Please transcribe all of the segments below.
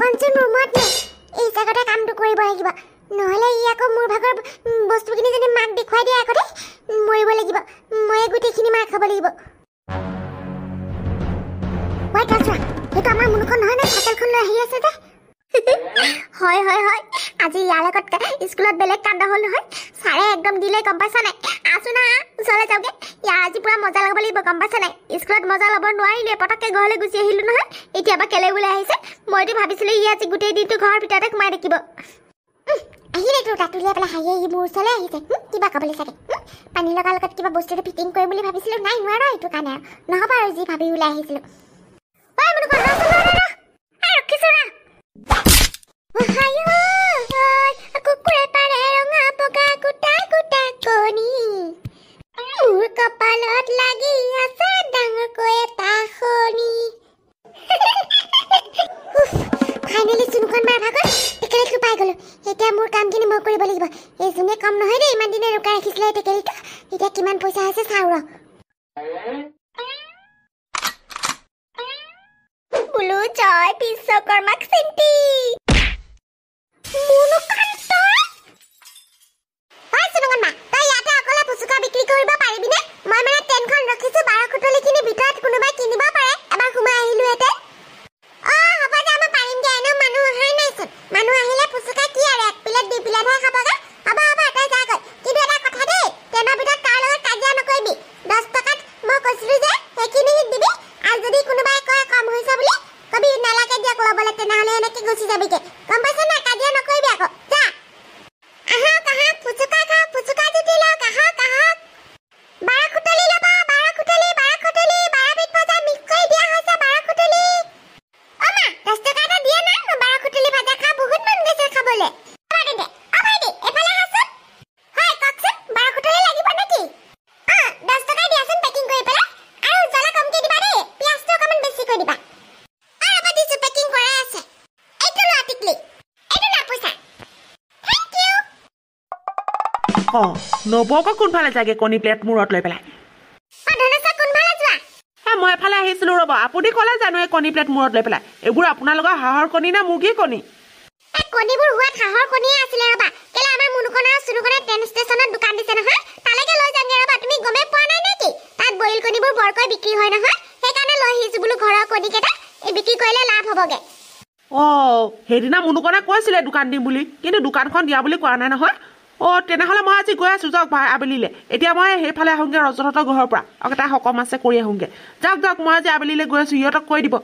মুনুকণচোন ৰুমত নাই। এই জাগাতে কামটো কৰিব লাগিব, নহ'লে ই আকৌ মোৰ ভাগৰ বস্তুখিনি যদি মাক দেখুৱাই দিয়ে আগতে মৰিব লাগিব, ময়ে গোটেইখিনি মাৰ খাব লাগিব। সেইটো আমাৰ মুনুকণ নহয় নে? চাইকেলখন লৈ আহি আছে যে। হয় হয় হয়, আজি ইয়াৰ লগত স্কুলত বেলেগ কাণ্ড হ'ল নহয়, ছাৰে একদম দিলে, গম পাইছা নাই? আছো না, ওচৰলৈ যাওঁগে। ইয়াৰ আজি পুৰা মজা লগাব লাগিব, গম পাইছা নাই? স্কুলত মজা ল'ব নোৱাৰিলোৱে, পটককৈ ঘৰলৈ গুচি আহিলোঁ নহয়। এতিয়া বা কেলৈ ওলাই আহিছে? মইতো ভাবিছিলোঁ ই আজি গোটেই দিনটো ঘৰৰ ভিতৰতে সোমাই থাকিব। আহিলে তোৰ তাত উলিয়াই পেলাই হাঁহি আহি মোৰ ওচৰলৈ আহিছে, কিবা ক'বলৈ চাগে। পানী লগাৰ লগত কিবা বস্তুটো ফিটিং কৰিম বুলি ভাবিছিলোঁ, নাই নোৱাৰো এইটো কাৰণে আৰু নহ'ব আৰু যি ভাবি ওলাই আহিছিলোঁ। মোৰ কপালত লাগি আছে ডাঙৰকৈ এটা শনি। ফাইনেলি চুনুখন মাৰ ভাগত টেকেলিটো পাই গ'লো। এতিয়া মোৰ কামখিনি মই কৰিব লাগিব। এই যোনে কম নহয় দেই, ইমান দিনে ৰোকাই ৰাখিছিলে এই টেকেলিটো। এতিয়া কিমান পইচা হৈছে চাওঁ ৰ। বোলো জয় বিশ্বকৰ্মাক চিন্তি। বিক্ৰী কৰিব পাৰিবিনে? মই মানে ট্ৰেইনখন ৰখিছো, 12 খুটলিখিনি ভিতৰত কোনোবাই কিনিব পাৰে, এবাৰ সোমাই আহিলোহেঁতেন। অ হ'ব দে, মই পাৰিমগে, এনেও মানুহ অহাই নাইচোন। মানুহ আহিলে ফুচুকা কি আৰু, এক প্লেট দুই প্লেটহে খাবগে। হ'ব হ'ব, তই যাগৈ। কিন্তু এটা কথা দেই, ট্ৰেইনৰ ভিতৰত কাৰ লগত কাজিয়া নকৰিবি। 10 টকাত মই কৈছিলো যে সেইখিনি দিবি, আৰু যদি কোনোবাই কয় কম হৈছে বুলি কবি নালাগে দিয়ক ল'বলৈ, তেনেহ'লে এনেকে গুচি যাবিগে, গম পাইছ নাই? কাজিয়া নকৰিবি আকৌ, যা। আহক আহক, ফুচুকা খাওক, ফুচুকা জুতি লওক, আহক আহক। 12 খুটলি ল'বা, 12 খুটলি, 12 খুটলি, 12 বিধ ভাজা মিক্স কৰি দিয়া হৈছে, 12 খুটলি। অ মা, 10 টকা এটা দিয়া না, মই 12 খুটলি ভাজা খাওঁ, বহুত মন গৈছে খাবলৈ। অ ভাইটি, এফালে আহাচোন। হয় কওকচোন, 12 খুটলি লাগিব নেকি? অ 10 টকা দিয়াচোন পেকিং কৰি পেলাই, আৰু জ্বলা কমকৈ দিবা দেই, পিঁয়াজটো অকণমান বেছিকৈ দিবা। অ ৰ'বা দিছো, পেকিং কৰাই আছে। এইটো লোৱা টিকলি, এইটো লোৱা পইচা। Thank U. অ নবৌ আকৌ কোনফালে যায়গে কণী প্লেট মূৰত লৈ পেলাই? মই এফালে আহিছিলো ৰ'ব, আপুনি ক'লে জানো এই কণী প্লেট মূৰত লৈ পেলাই? এইবোৰ আপোনালোকৰ হাঁহৰ কণী নে মুৰ্গীৰ কণী? কণীবোৰ হোৱাত হাঁহৰ কণীয়ে আছিলে ৰ'বা। কেলে আমাৰ মুনুকণ আৰু চুনুকণে ট্ৰেইন ষ্টেচনত দোকান দিছে নহয়, তালৈকে লৈ যামগে ৰ'বা। তুমি গমেই পোৱা নাই নেকি? তাত বইল কণীবোৰ বৰকৈ বিক্ৰী হয় নহয়, সেইকাৰণে লৈ আহিছো বোলো ঘৰৰ কণীকেইটা, এই বিক্ৰী কৰিলে লাভ হ'বগে। অ সেইদিনা মুনুকণে কৈছিলে দোকান দিম বুলি, কিন্তু দোকানখন দিয়া বুলি কোৱা নাই নহয়। অ তেনেহ'লে মই আজি গৈ আছোঁ, যাওক ভাই আবেলিলে। এতিয়া মই সেইফালে আহোঁগৈ, ৰজতহঁতৰ ঘৰৰ পৰা আকৌ এটা সকাম আছে কৰি আহোঁগৈ। যাওক যাওক, মই আজি আবেলিলৈ গৈ আছোঁ, সিহঁতক কৈ দিব।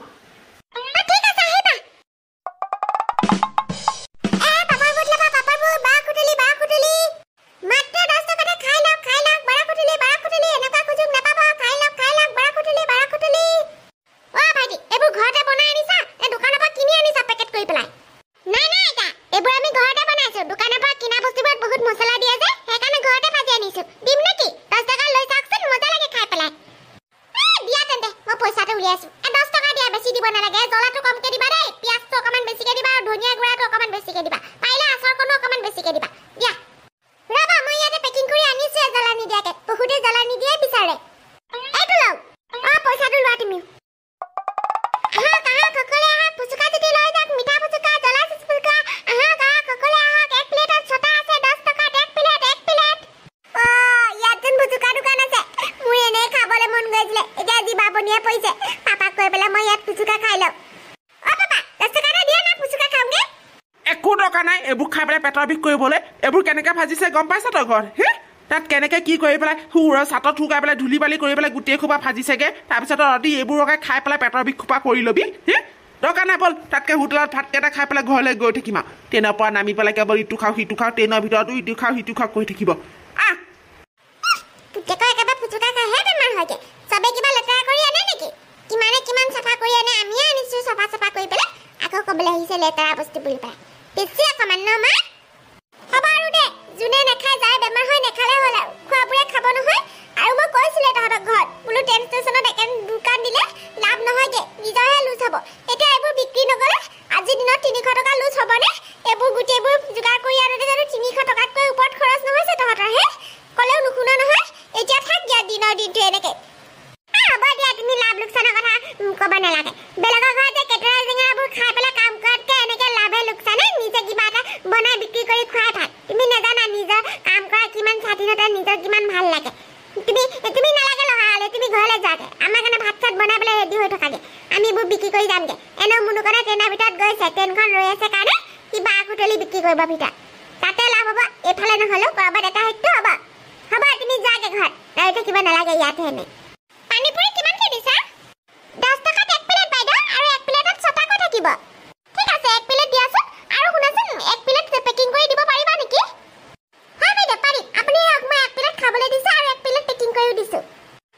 একো দৰকাৰ নাই এইবোৰ খাই পেলাই পেটৰ বিষ কৰিবলৈ। এইবোৰ কেনেকে ভাজিছে গম পাইছা তই ঘৰত? হে তাত কেনেকে কি কৰি পেলাই সুৰৰ চাটত শুকাই পেলাই ধূলি বালি কৰি পেলাই গোটেই খোপা ভাজিছেগে, তাৰপিছত ৰাতি এইবোৰকে খাই পেলাই পেটৰ বিষ খোপা কৰি ল'বি। হে দৰকাৰ নাই, ব'ল তাতকে হোটেলত ভাতকেইটা খাই পেলাই ঘৰলৈ গৈ থাকিম আৰু। ট্ৰেইনৰ পৰা নামি পেলাই কেৱল ইটো খাওঁ সিটো খাওঁ, ট্ৰেইনৰ ভিতৰতো ইটো খাওঁ সিটো খাওঁ কৰি থাকিব। আহ কিমানে কিমান চাফা কৰি আনে, আমিয়ে আনিছো চাফা চাফা কৰি পেলাই, আকৌ ক'বলৈ আহিছে লেতেৰা বস্তু বুলি পেলাই। বেছি অকণমান ন মা? হ'ব আৰু দে, যোনে নাখায় যাৰ বেমাৰ হয় নাখালে হ'ল আৰু, খোৱাবোৰে খাব নহয়। আৰু মই কৈছিলে তহঁতক ঘৰত বোলো ট্ৰেইন ষ্টেচনত একেন দোকান দিলে লাভ নহয়গে, নিজৰহে লোচ হ'ব। এতিয়া এইবোৰ বিক্ৰী নগ'লে আজিৰ দিনত 300 টকা লোচ হ'বনে? এইবোৰ গোটেইবোৰ যোগাৰ কৰি আনোতে জানো 300 টকাতকৈ ওপৰত খৰচ নহৈছে তহঁতৰ? হে ক'লেও নুশুনা নহয়। এতিয়া থাক দিয়া দিনৰ দিনটো এনেকে। হ'ব দিয়া, তুমি লাভ লোকচানৰ কথা ক'ব নালাগে। বেলেগৰ ঘৰত যে কেটেৰা জেঙেৰাবোৰ খাই পেলাই কাম কৰাতকৈ এনেকে এইবোৰ বিক্ৰী কৰি যামগে। এনেও মুনুকণে ট্ৰেইনৰ ভিতৰত গৈছে, ট্ৰেইনখন ৰৈ আছে কাৰণে সি বাঁহ খুটলি বিক্ৰী কৰিব ভিতৰত, তাতে লাভ হ'ব। এইফালে নহ'লেও ক'ৰবাত এটা হয়তো হ'ব। হ'ব, তুমি যোৱাগে ঘৰত, ৰৈ থাকিব নালাগে ইয়াতে এনে। পানীপুৰি কিমানকে দিছা? 10 টকাত এক প্লেট বাইদেউ, আৰু এক প্লেটত 6টাকৈ থাকিব। ঠিক আছে, এক প্লেট দিয়াচোন। আৰু শুনাচোন, এক প্লেট পেকিং কৰি দিব পাৰিবা নেকি? হয় বাইদেউ পাৰিম, আপুনি লওক, মই এক প্লেট খাবলৈ দিছোঁ আৰু এক প্লেট পেকিং কৰিও দিছোঁ।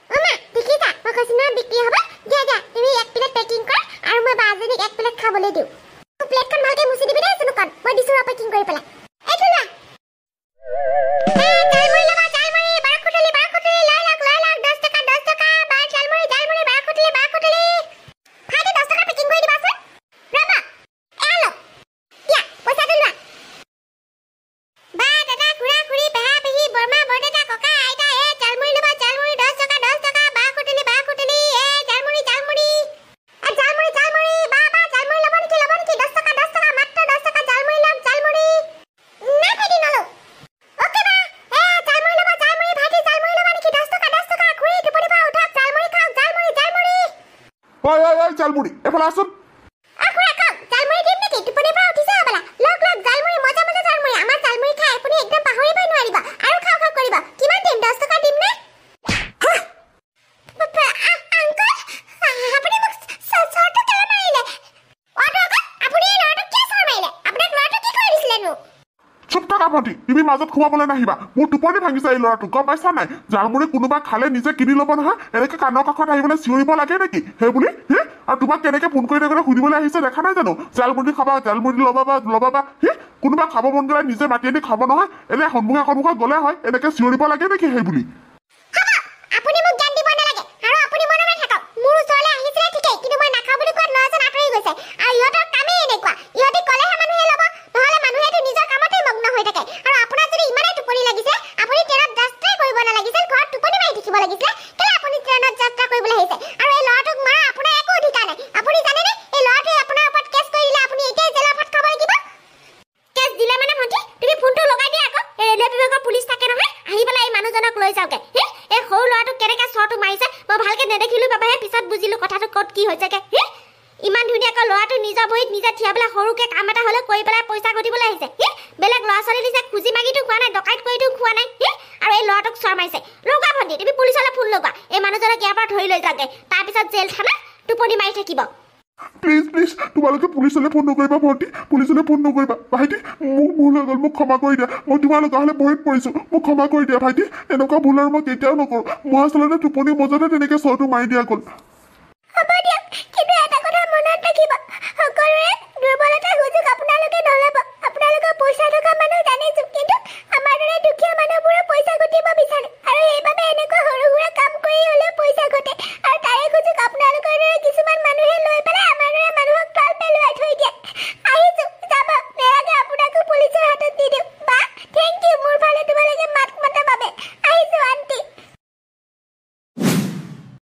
অ' মা, দেখিছা মই কৈছোঁ নহয় বিক্ৰী হ'ব। দিয়া দিয়া, তুমি এক প্লেট পেকিং কৰা আৰু মই বাজনীক এক প্লেট খাবলৈ দিওঁ। প্লেটখন ভালকৈ মুচি দিবি দেই চুনুকণ, মই দিছোঁ ৰ পেকিং কৰি পেলাই। এইটো লোৱা। জালমুড়ি ল'বা, জালমুড়ি, বাৰখুটলি, বাৰখুটলি, লৈ লওক, লৈ লওক, 10 টকা, 10 টকা, বা জালমুড়ি, জালমুড়ি, বাৰখুটলি, বাৰখুটলি। ভাইটি 10 টকা পেকিং কৰি দিবাচোন। ৰ'বা, এয়া লওক, দিয়া পইচাটো লোৱা। বা দাদা, খুৰা, খুৰী, পেহা, পেহী, বৰমা, বৰদেউতা, ককা, আইতা, এ জালমুড়ি ল'বা, জালমুড়ি, 10 টকা, 10 টকা, বাৰখুটলি, বাৰখুটলি, এ জালমুড়ি, জালমুড়ি, এ জালমুড়ি, জালমুড়ি, বা বা জালমুড়ি ল'ব নেকি, ল'ব নেকি? 10 টকা, 10 টকা, মাত্ৰ 10 টকা, জালমুড়ি লওক, জালমুড়ি। না ভাইটি নলওঁ। অ'কে বা, এ জালমুড়ি ল'বা, জালমুড়ি, ভাইটি জালমুড়ি ল'বা নেকি? 10 টকা, 10 টকা, খুৰী টোপনিৰ পৰা উঠক, জালমুড়ি খাওক, জালমুড়ি, জালমুড়ি। ঐ ঐ ঐ জালমুড়ি, এফালে আছোন। অ খুৰা কওক, জালমুড়ি দিম নেকি? টোপনিৰ পৰা উঠিছে হ'বলা। লওক লওক জালমুড়ি, মজা মজা জালমুড়ি, আমাৰ জালমুড়ি খাই আপুনি একদম পাহৰিবই নোৱাৰিব, আৰু খাওঁ খাওঁ কৰিব। কিমান দিম? 10 টকা দিম নে? আংকল, আপুনি মোক চৰটো কেলৈ মাৰিলে? অ আংকল, আপুনি এই ল'ৰাটোক কিয় চৰ মাৰিলে? আপোনাক ল'ৰাটোক কি কৰি দিছিলেনো? চুপ থাকা ভণ্টি, তুমি মাজত সোমাবলৈ নাহিবা। মোৰ টোপনি ভাঙিছে এই ল'ৰাটো, গম পাইছা নাই? জালমুড়ি কোনোবা খালে নিজে কিনি ল'ব নহয়, এনেকে কাণৰ কাষত আহিবলৈ চিঞৰিব লাগে নেকি সেই বুলি? হে, আৰু তোমাক কেনেকে ফোন কৰি থাকোঁতে সুধিবলৈ আহিছে দেখা নাই জানো? জালমুড়ি খাবা, জালমুড়ি ল'বা বা ল'বা বা। হে, কোনোবা খাব মন গ'লে নিজে মাতি আনি খাব নহয়, এনে সন্মুখে সন্মুখত গ'লে হয়, এনেকে চিঞৰিব লাগে নেকি সেই বুলি? হ'ব, আপুনি মোক জ্ঞান দিব নালাগে, আৰু আপুনি মনে মনে থাকক। মোৰ ওচৰলৈ আহিছিলে ঠিকেই, কিন্তু মই নাখাওঁ বুলি কোৱাত ল'ৰাজন আঁতৰি গৈছে। আৰু ইহঁতৰ কামেই এনেকুৱা, ইহঁতি ক'লেহে মানুহে ল'ব, নহ'লে মানুহেতো নিজৰ কামতেই মগ্ন হৈ থাকে। আৰু আপোনাৰ যদি ইমানেই টোপনি লাগিছে, আপুনি ট্ৰেইনত যাত্ৰাই কৰিব নালাগিছিল, ঘৰত টোপনি মাৰি থাকিব লাগিছিলে। কেলৈ আপুনি ট্ৰেইনত যাত্ৰা কৰিবলৈ আহিছে? আৰু এই ল'ৰাটোক মাৰা আপোনাৰ একো অধিকাৰ নাই। আপুনি জানেনে এই ল'ৰাটোৱে আপোনাৰ ওপৰত কেছ কৰি দিলে আপুনি এতিয়াই জেলৰ ভাত খাব লাগিব? কেছ দিলে মানে ভণ্টি, তুমি ফোনটো লগাই দিয়া আকৌ, এই ৰেলৱে বিভাগৰ পুলিচ থাকে নহয়, আহি পেলাই এই মানুহজনক লৈ যাওঁগে। হে, এই সৰু ল'ৰাটোক কেনেকৈ চৰটো মাৰিছে মই ভালকৈ নেদেখিলো বাবেহে পিছত বুজিলো কথাটো ক'ত কি হৈছেগে। হে, ইমান ধুনীয়াকৈ ল'ৰাটো নিজৰ ভৰিত নিজে থিয় পেলাই সৰুকৈ কাম এটা হ'লেও কৰি পেলাই পইচা ঘটিবলৈ আহিছে। হে, বেলেগ ল'ৰা ছোৱালী নিচিনা খুজি মাগিতো খোৱা নাই, ডকাইত কৰিতো খোৱা নাই। হে, আৰু এই ল'ৰাটোক চৰ মাৰিছে। লগোৱা ভণ্টি, তুমি পুলিচলৈ ফোন লগোৱা, এই মানুহজনক ইয়াৰ পৰা ধৰি লৈ যাওঁগে, তাৰপিছত জেল থানাত টোপনি মাৰি থাকিব। প্লিজ প্লিজ, তোমালোকে পুলিচলৈ ফোন নকৰিবা ভণ্টি, পুলিচলৈ ফোন নকৰিবা। ভাইটি, মোক ভুল হৈ গ'ল, মোক ক্ষমা কৰি দিয়া। মই তোমালোকৰ হ'লে ভৰিত পৰিছোঁ, মোক ক্ষমা কৰি দিয়া ভাইটি। এনেকুৱা ভুল আৰু মই কেতিয়াও নকৰোঁ। মই আচলতে টোপনি মজাতে তেনেকৈ চৰটো মাৰি দিয়া গ'ল। হ'ব দিয়ক, কিন্তু এটা কথা মনত ৰাখিব, সকলোৰে দুৰ্বলতাৰ সুযোগ আপোনালোকে নল'ব। আপোনালোকৰ পইচা থকা মানুহ জানিছোঁ, কিন্তু আমাৰ দৰে দুখীয়া মানুহবোৰে পইচা ঘটিব বিচাৰে, আৰু সেইবাবে এনেকুৱা সৰু সুৰা কাম কৰি হ'লেও পইচা ঘটে।